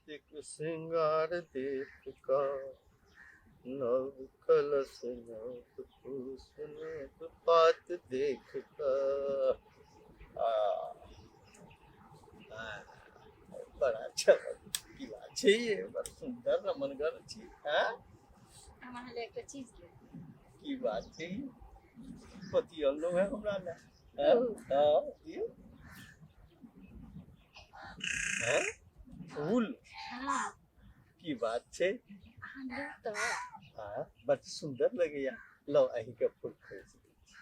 कार्तिक श्रृंगार देख कऽ नव कलश नव कुश नव पात देख कऽ आ, आ, बड़ा अच्छा की बात छै ये बड़ सुंदर रमनगर छी हैं हम अहाँ लए एकटा चीज लेब। की बात छै पति अनलहुँ है हमरा लए हैं? हाँ दियौ हैं फूल हाँ की बात छै अहाँ लू तऽ हाँ बड़ सुंदर लगैया लो अहीं के फूल खोसि दै छी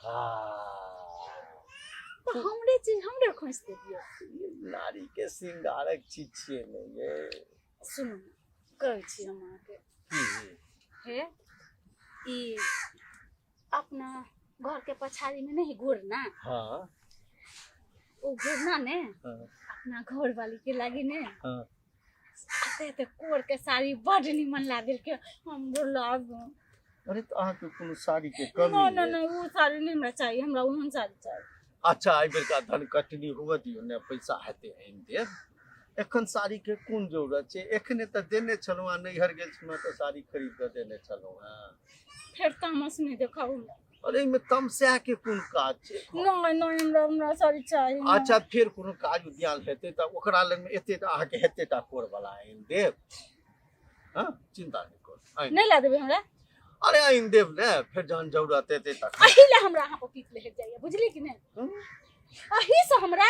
हाँ तऽ हमरे चीज हमरे खोसि देलियै ई नारी के श्रृंगारक चीज छियै ने ये सुनू कहै छी हम अहाँके की हे ई अपना घर के पछाड़ी में नहीं घुरना हाँ ओ घुरना ने हाँ अपना घर वाली के लागी ने हाँ एते एते कोर के साड़ी बड निमन लागल के हमरो लागू अरे तऽ अहाँके कोनो साड़ी के कमी न न अइ? न ओ साड़ी नहीं हमरा चाहिए हमरा ओहन साड़ी चाहिए अच्छा एहि बेरका धन कटनी हुअ दियौ ने पैसा हेतै आनि देब एखन साड़ी के कोन जरूरत छै एखने तऽ देने छलहुँ आ नैहर गेल छलहुँ तऽ साड़ी खरीद कऽ देने छलहुँ हेँ फेर तामस नहीं देखाउ हमरा अरे एहिमे तमसाय के कोन काज छै नहीं नहीं हमरा हमरा साड़ी चाहिए अच्छा फेर कोनो काज उद्यान हेतै तऽ ओकरा लगमे एते टा अहाँके हेते टा कोर वाला आनि देब हँ चिन्ता नहि करू आनि नहीं ला देबै हमरा अरे आनि देब ने फेर जहन जरूरत हेतै तखन अही ला हमरा अहाँ पर पीत लहर जाइए बुझली कि नहीं हम्म। अही से हमरा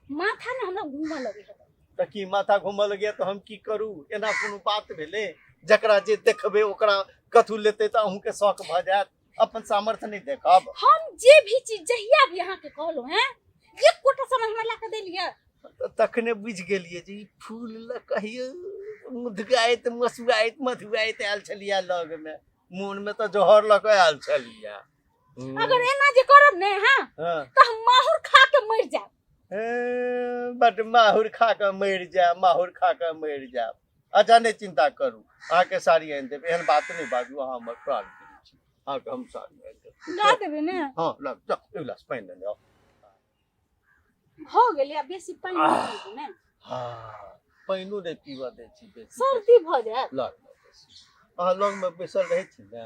माथा ने हमरा घूमऽ लगे है तऽ की माथा घूमऽ लगैया तऽ हम की करू एना कोनो बात भेलै जकरा जे देखबै ओकरा कथू लेतै तऽ अहूँके शौक भऽ जायत अपन सामर्थ्य नहि देखब हम जे भी चीज जहिया भी अहाँ के कहलहुँ हैं एक गोटा सामान हमरा ला के देलियै तऽ तखने बुझि गेलियै जे ई फूल लऽ कहियो मुधगाइत मसुआइत मधुआइत आयल छलियै लगमे मोनमे तऽ जहर लऽ कऽ आयल छलियै अगर एना जे करब ने हाँ हँ तऽ हम माहुर खा के मरि जायब हे, बड माहुर खा कऽ मरि जायब माहुर खा कऽ मरि जायब अच्छा नहि चिन्ता करू अहाँके साड़ी आनि देब एहन बात नहि बाजू अहाँ हमर प्राण प्रिय छी अहाँके हम साड़ी आनि देब लऽ देबै ने हँ लऽ जाउ एक गिलास पानि लेने आउ भऽ गेलै आब बेसी पानि नहि पीबू ने हँ पानिओ नहि पीबऽ दै छी बेसी सर्दी भऽ जायत लऽ लऽ बेसी अहाँ लगमे बैसल रहै छी ने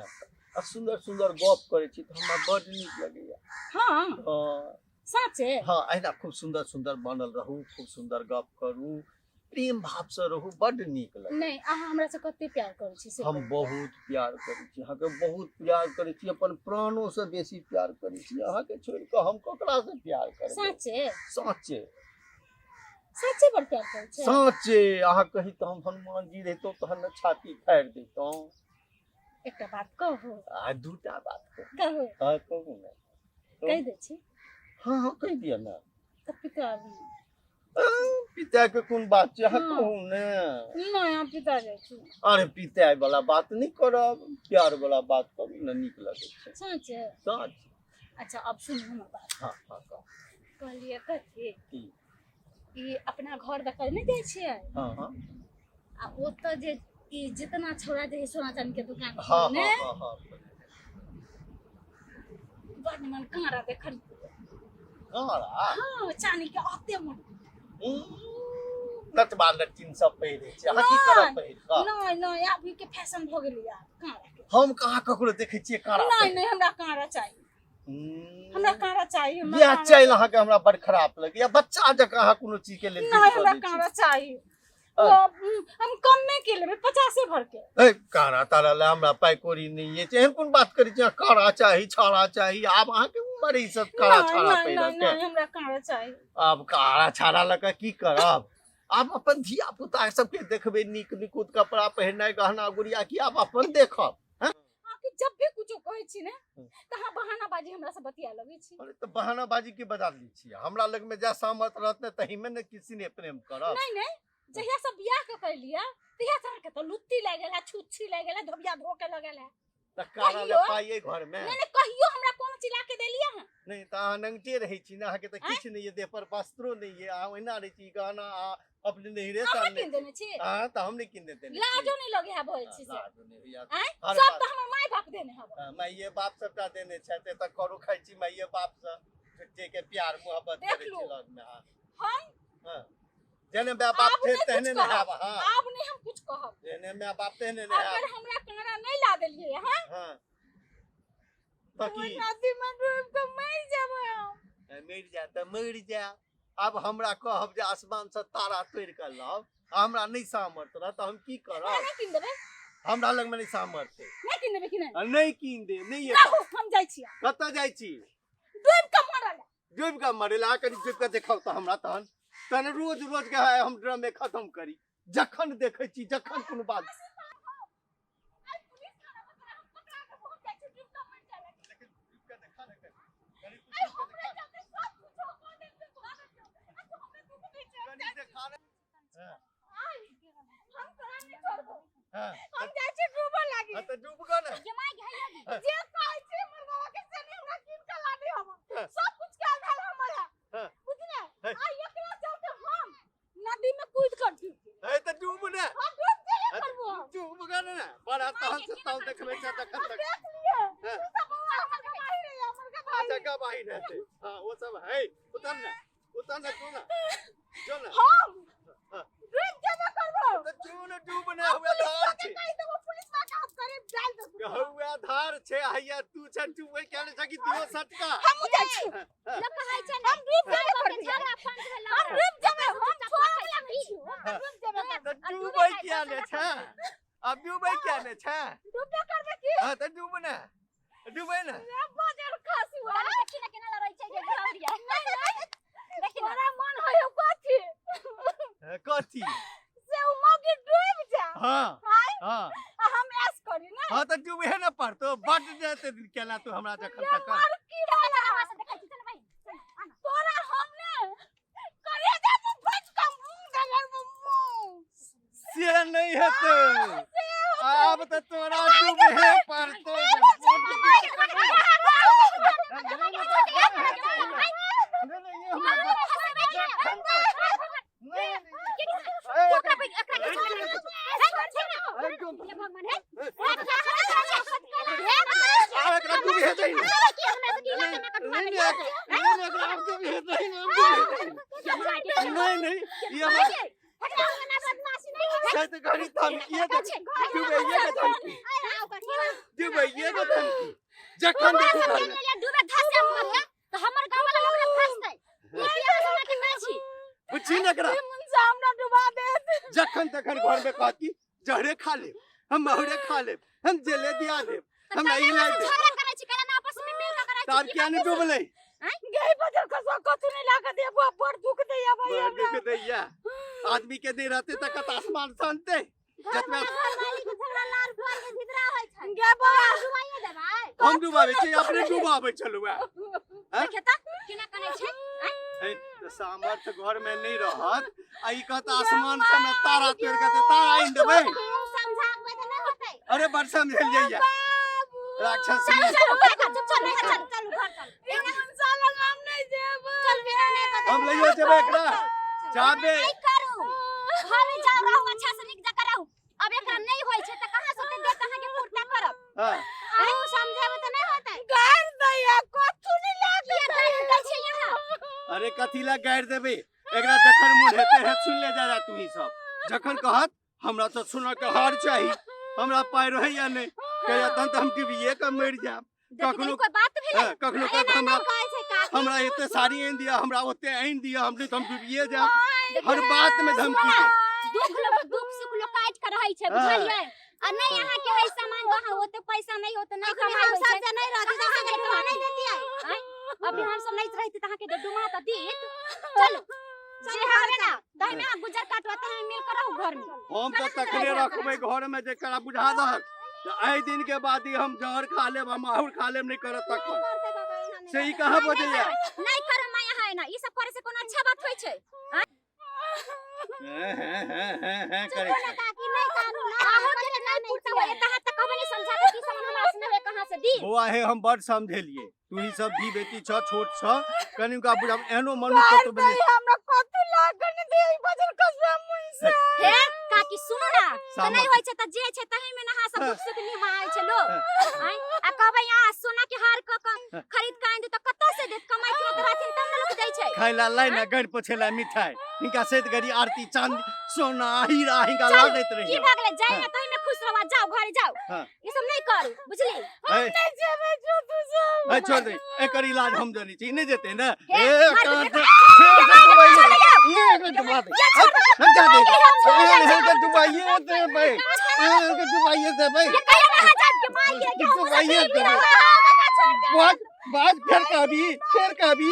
आ सुन्दर सुन्दर गप करै छी तऽ हमरा बड्ड नीक लगैया हँ हँ साँचे हँ अहिना खूब सुन्दर सुन्दर बनल रहू खूब सुन्दर गप करू प्रेम भाव से रहू बड्ड नीक लगै नहि अहाँ हमरा से कते प्यार करै छी से हम कहू। बहुत प्यार करै छी अहाँके बहुत प्यार करै छी अपन प्राणो से बेसी प्यार करै छी अहाँके छोड़ि कऽ हम ककरा से प्यार करबै साँचे साँचे साँचे बड़ प्यार करै छी साँचे अहाँ कही तऽ हम हनुमान जी रहितहुँ तहन ने छाती फाड़ि दैतहुँ एकटा बात कहू आ दूटा बात कहू कहू हँ कहू ने कहि दै छी हँ हँ कहि दिअ ने तऽ पिता पिता के कोन बात छै अहाँ हँ। कहू ने नहि हम पिता जाइ छी अरे पिता वाला बात नहि करब प्यार वाला बात करू ने नीक लगै छै साँचे साँच अच्छा अब सुनू हमर बात हँ हँ कहू कहलियै कथी की ई अपना घर दऽ कऽ नहि जाइ छियै हँ हँ आ ओतऽ जे ई जितना छौड़ा जे है सोना चांदी के दुकान हँ ने हँ हँ बड़ निमन काँड़ा देखल काँड़ा हाँ चांदी के अते मोट नटबा लट्टिन सब पहिरे छै अहाँ की करब पहिर कऽ नहीं नहीं अभी के फैशन भऽ गेलै आब काँड़ा के हम कहाँ ककरो देखै छियै काँड़ा नहीं नहीं हमरा काँड़ा चाही हमरा काँड़ा चाही हमरा इएह काँड़ा चालि अहाँके हमरा बड़ खराब लगैया बच्चा जकाँ अहाँ कोनो चीज के लेल जिद नहीं कऽ हमरा दै छी। काँड़ा चाही अ। वो, हम कमे के लेबै पचासे भर के ए कारा तारा लए हमरा पाइ कौड़ी नहि अछि एहन कोन बात करै छी अहाँ कारा चाही छाड़ा चाही आब अहाँके उमर ई सब कारा नहीं छाड़ा नहीं पहिरऽ नहीं के नहीं हमरा काँड़ा चाही आब कारा छाड़ा लऽ कऽ की करब आब अपन धिया पुता सबके देखबै नीक निकुत कपड़ा पहिरनाइ गहना गुड़िया की आब अपन देखब अहाँके जब भी कुछो कहै छी ने तऽ अहाँ बहानाबाजी हमरा से बतिया लगै छी अरे तऽ बहानाबाजी के बजा लै छियै हमरा लग में जा सामर्थ रहत ने तही में ने किसी ने प्रेम करब नहीं नहीं जहिया से बियाह के कर लिया तहिया से अहाँके तऽ लुत्ती लागि गेल है छुच्छी लागि गेल है धोबिया धो के लगल है तऽ कारा ले कहियो? पाइए घर में नहीं नहीं कहियो हमरा कोनो चीज ला के देलियै अहाँ नहीं तऽ अहाँ नंगटे रहै छी ने अहाँके तऽ किछु नहि यऽ देह पर वस्त्रो नहि यऽ अहाँ ओहिना रहै छी गहना अहाँ अपने नहिरे अहाँ सामने कीन देने छी हाँ तऽ हम नहि कीन देने छी। लाजो नहीं लगे है बोल छी से लाजो नहि होइया आँय हर सब बात। तऽ हमर माय बाप देने हब हाँ, माइये बाप सबटा देने छथि एतऽ करू खाइ छी माइये बाप से झुट्ठे के प्यार मोहब्बत देख करै लू। छी लग में हाँ हम हाँ जेने माय बाप आब थे नहि तेहने कुछ ने कहब। हैब। हाँ, आब नहीं हम कुछ कहब। जेने माय बाप तेहने ने अगर हैब। हमरा कांड़ा नहीं ला देलिए हां, हाँ, तऽ की नदी में डूब के मर जेबै हम। मरि जा तऽ मरि जा। आब हमरा कहब जे आसमान से तारा तोड़ि कऽ लाउ, आ हमरा नहि सामर्थ्य रहत तऽ हम की करब? नहि कीन देबै। हमरा लगमे नहि सामर्थ्य। नहि कीन देबै कि नहि? आ नहि कीन देब, नहि। रहू, हम जाइ छी। कतऽ जाइ छी? डूब के मरल। डूबि कऽ मरै लए? कनि डूबि कऽ देखाउ तऽ हमरा। तहन तहन रोज रोज के हम ड्रमे खत्म करी। जखन देखै छी, जखन कोनो बात। आई पुलिस थाना में तोरा हम पकड़ा के पहुंच जाइ छी, डूब के मर जाय। लेकिन डूबि कऽ देखा ने कनि, कनि तू आई डूबि कऽ हमरे देखा। चलते सब कुछ हो गेल छै, भऽ गेल छै। आ तू हमरे दुख दै छै। कनि देखा ने। हाँ, आई हम तोरा नहीं छोड़बो। हाँ, हम जाइ छी डूबऽ लागी। हाँ, तऽ डूब गऽ ने। जे कहै छी मर्दवा के से नहीं हमरा कीन के ला दे। हम हाँ। सब कुछ के भेल हमर है। हाँ। बुझले? है। आ एकरा चलते हम नदी में कूद कर डूब गेलियै। हे, तऽ डूब ने। हम डूब जेबे करबो हम। डूब गऽ ने, बड़ा तहन से तल देखबै छै तखन हम तक। देख लिए। हाँ। तू सब बौआ हमर गवाही रहे, हमर गवाही। अच्छा, गवाही रहतै। हाँ, ओ सब है। उतर ने, उतर ने, तू ने जो ने। हम हाँ। डूब जेबे करबो। तऽ तू ने डूब ने। हुए धार के छै। कहि देबो, पुलिस वा के हाथ करे डाल देबो। हुए धार छै, हैया तू छै डूबै किया ने छै कि दियो सटका। हमहूँ जाइ छी। हाँ। हम डूब जेबे करबै। हम डूब जेबै, हम छोड़ै वला नहि छी। हम डूब जेबे करबै। तऽ डूबै किया ने छै? आब डूबै किया ने छै? डूबे करबै की? हाँ, तऽ डूब ने, डूबै ने। रे बाजर खसुआ। तोरा मन होय कथी? हाँ, कथी? से उ मौगी डूब जा। हाँ। आय। हाँ। आ हम ऐश करी ने? हाँ, तऽ डूबे ने पड़तो। बड जाते दिन केला तू हमरा जखन रे तक। मर की वाला, तोरा हम ने करेजा में भज के मुंह दगर में मुंह। से नहीं हेतै। से आब तऽ तोरा डूबे पड़तो। नहीं नहीं, ये हमरा नहीं नहीं, आब एकरा डूबे दही ने। नहीं नहीं, नहीं नहीं, एकरा आब डूबे दही ने, आब डूबे दही ने। नहीं नहीं, ये हमरा से तऽ घड़ी धमकीए दे, डूबैये के धमकी, डूबैये के धमकी। जखन देखू घर में। बुझी ने एकरा। मुंसा हमरा डुबा देत। जखन तखन घर में कहती जहरे खा लेब हम, महुरे खा लेब हम, जेले दिया देब हमरा, ई लाई देब। तब किया ने डूबलै? गई बजर खसुआ, कथु नहीं लागा दे बुआ, बड़ दुख दैया भाई बड़ हमरा। दुख दैया। आदमी के नहीं रहते तक आसमान सनते जतबा। गे बौआ। हम डुबाबै छी? अपने डुबाबै छलहुँ। हे, तऽ सामर्थ्य घर में नहीं रहत आ ई कहत आसमान से हमरा तारा तोड़ के दे, तारा आनि देबै। अरे, बड़ समझेलियै राक्षस। ई मुंसा लग हम नहीं जेब। हम लइयो जेबै एकरा जाबे। करू घरे जाओ, रहू अच्छा से, नीक जकाँ रहू। अब एकरा नहीं होय छै त कहाँ से देत अहाँ के पूर्ता करब? हाँ। अहूँ समझेबै त नहीं होतै। गार दैया, कथु नहीं लागे। किया गारि दै छै यहाँ? अरे, कथी ला गारि देबै एकरा? जखन मोन हेतै हे, सुन ले जरा तू ही सब। जखन कहत हमरा तऽ सोना के हार चाही, हमरा पाइ रहैया नहि, कहिया तहन तऽ हम डूबिये के मरि जायब। देखी, कखनो कोई बात भेलै? हाँ, कखनो कहत हमरा कहै छै काकी। हमरा एते साड़ी आनि दिअ, हमरा ओते आनि दिअ, हम नहि तऽ हम डूबिये जायब। देखियौ, हर बात में धमकी दे। दुख लोग दुख सुख लोग काटि के रहै छै। हाँ। बुझलियै? आ नहीं अहाँ के है सामान तो अहाँ ओते पैसा नहीं होते, नहीं कमाई होइ छै। नहीं रहती तो अहाँके डुबा नहीं देतियै। आँय? अभी हम सब नहीं रहती त अहाँ के डुमा त दीत। चलू, जे हवे ना तही में अहाँ गुजर काटवा, तही में मिल कर रहू घर में। हम तऽ तखने रखबै घर में जेकरा बुझा दहक तऽ एहि दिन के बाद ही हम जहर खा लेब, हम माहुर खा लेब, नहीं करत तखन से ई कहाँ बजैया। नहीं करू माय अहाँ एना। ई सब करे से कोनो अच्छा बात होइ छै? हैं हैं हैं हैं हैं करै छै। काकी, नहीं कानू ना। अहाँ के नहीं पूर्ता होय त अहाँ त कहबै नहीं समझा के कि सामान हमरा से नहीं होय, कहाँ से दी? बौआ हे, हम बड़ समझेलियै। तू ही सब धी बेटी छ, छोट छ, कनि हुनका बुझा। एहनो मनुष्य तो बने। हमरा कथु लागे नहीं दे ई बजर खसुआ मुंसा। हे काकी, सुनू ना त नहीं सामर्थ्य होइ छै त जे छै तही में नहा सब दुख सुख निभाय छै लोग। आँय? आ कहबै यहाँ सोना के हार क के खरीद के आनि दे त कतऽ से देत? कमाइ के रहथिन तब ने लोक दै छै। खाय ला लाई ना गड़ पोछे ला मिठाई हिनका सैत गरी आरती चांद सोना हीरा हिनका ला चलू, दैत की रही भऽ गेलै जाय हाँ। में तही में खुश रहवा जाओ घरे जाओ हाँ। ई सब नहीं करू बुझली ए जेबै जो तू सब ए, छोड़ दे एकर इलाज हम जानी छी नहीं जेते ना हे, ए मार कान दे, से फेर से डुबाइए ये एकर डुबा दे हम जा दे ए एकर डुबाइए देबै ए एकर डुबाइए देबै ये कहिया ना जाब के मार के के हम डुबाइए देबै बाज बाज फेर कहबी फेर कहबी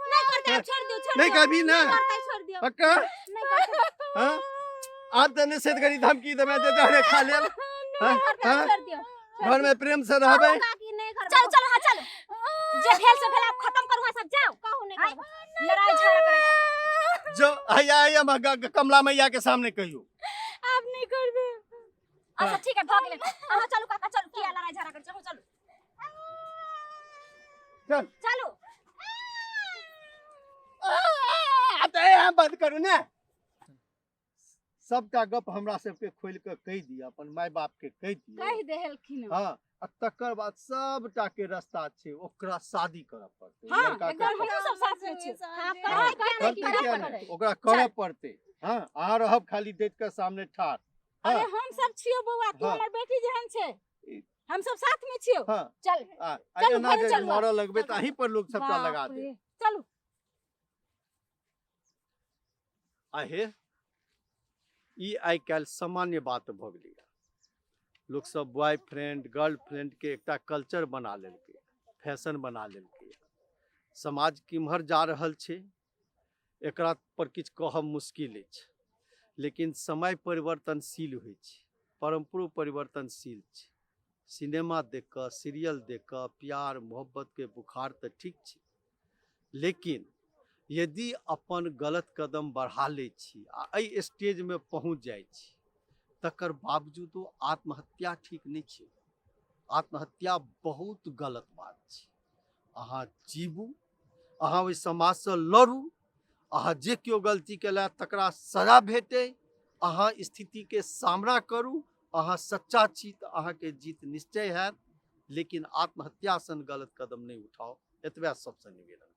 नहीं करते अब छोड़ दियो छोड़ नहीं दियो कहबी ना करते छोड़ दियो पक्का नहीं करते हाँ आब तऽ नहि सैत गरी धमकी देबै जे जहरे खा लेब हाँ करते हाँ छोड़ दियो घर में प्रेम से रहबै काकी नहीं करबै चलो चलो हाँ चलो जे भेल से भेल अब खत्म करू सब जाओ कहू नहीं आय, करबै लड़ाई झगड़ा करे जो हैया हैया कमला मैया के सामने कहियो आब नहीं करबै अच्छा ठीक है भऽ गेलै अहाँ चलू काका चलू किया लड़ाई झगड़ा करे चलू चलू चल चलू आब तऽ अहाँ बंद करू ने सबटा गप हमरा सबके खोलि कऽ कहि दिअ अपन माय बाप के कहि दिअ कहि देलखिन हँ आ तकर बाद सबटा के रास्ता छै ओकरा शादी करऽ पड़तै हाँ, लड़का के एकदम हमहूँ सब साथ में छी हाँ, हाँ, करतै करतै किया किया नहि? नहि ओकरा करऽ पड़तै हँ अहाँ रहब खाली देख कऽ सामने ठाढ़ अरे हँ हम सब छियो बौआ तू हाँ। हमर बेटी जेहन छै ई- हम सब साथ में छियो हँ चल आ आ चलू, एना घरे जे चलू। मरऽ लगबै तऽ अहीं पर लोग सबटा लगा बाप देत रे, चलू आहे ई आइ काल्हि सामान्य बात भऽ गेलैए लोकसभ बॉयफ्रेंड गर्लफ्रेंडके एकटा कल्चर बना लेलकै फैशन बना लेलकै समाज किम्हर जा रहल छै एकरा पर किछु कहब मुश्किल अछि लेकिन समय परिवर्तनशील होइ छै परम्परो परिवर्तनशील छै सिनेमा देख कऽ सीरियल देख कऽ प्यार मोहब्बतके बुखार तऽ ठीक छै लेकिन यदि अपन गलत कदम बढ़ा लै छी आ एहि स्टेजमे पहुँच जाइ छी तकर बावजूदो आत्महत्या ठीक नहि छै आत्महत्या बहुत गलत बात छै अहाँ जीबू अहाँ ओहि समाजसँ लड़ू अहाँ जे केओ गलती केला तकरा सजा भेटै अहाँ स्थितिके सामना करू अहाँ सच्चा छी तऽ अहाँके जीत निश्चय हैत लेकिन आत्महत्या सन गलत कदम नहि उठाउ एतबे सबसँ निवेदन।